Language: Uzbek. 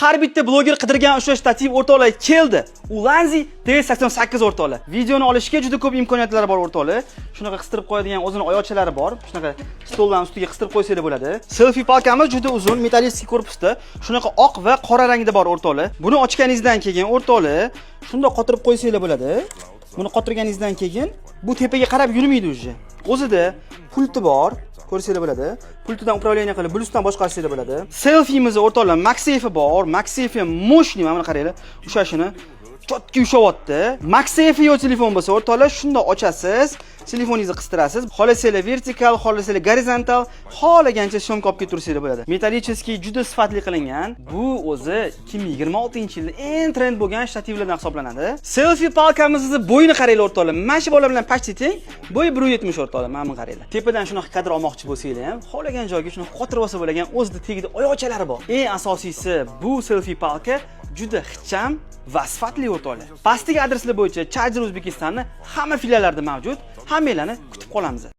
Har bitta bloger qidirgan o'sha shtativ, o'rtoqlar, keldi. Ulanzi T88, o'rtoqlar. Videoni olishga juda ko'p imkoniyatlar bor, o'rtoqlar. Shunaqa qistirib qo'yadigan o'zini oyoqchalari bor. Shunaqa stoldan ustiga qistirib qo'ysanglar bo'ladi. Selfie палка miz juda uzun, металлический korpusda. Shunaqa oq va qora rangda bor, o'rtoqlar. Buni ochganingizdan keyin, o'rtoqlar, shundoq qotirib qo'ysanglar bo'ladi. Buni qotirganingizdan keyin bu tepaga qarab yurmaydi уже. O'zida pulti bor, ko'rsanglar bo'ladi. Pultidan управление qilib, Bluetoothdan boshqarsanglar bo'ladi. Selfie'miz, o'rtoqlar, MagSafe bor. MagSafe ham мощный, mana buni qaranglar. Ushlashini чётко ushlayapti. MagSafe yo'q telefon bo'lsa, o'rtoqlar, shundoq ochasiz, telefoningizni qistirasiz. Xohlasanglar vertikal, xohlasanglar gorizontal, xohlagancha съёмка olib ketaversanglar bo'ladi. Металлический, juda sifatli qilingan. Bu o'zi 2026-yilda eng trend bo'lgan shtativlardan hisoblanadi. Selfie палка mizni bo'yini qaranglar, o'rtoqlar. Mana shu bola bilan почти teng. Bo'yi 1.70, o'rtoqlar, mana buni qaranglar. Tepadan shunaqa kadr olmoqchi bo'lsanglar ham, xohlagan joyga shunaqa qotirib olsa bo'lgan, o'zida tagida oyoqchalari bor. Eng asosiysi, bu selfie палка juda ixcham va sifatli, o'rtoqlar. Pastdagi adreslar bo'yicha Charger O'zbekistonni hamma filiallarida mavjud. Hammanglarni kutib qolamiz.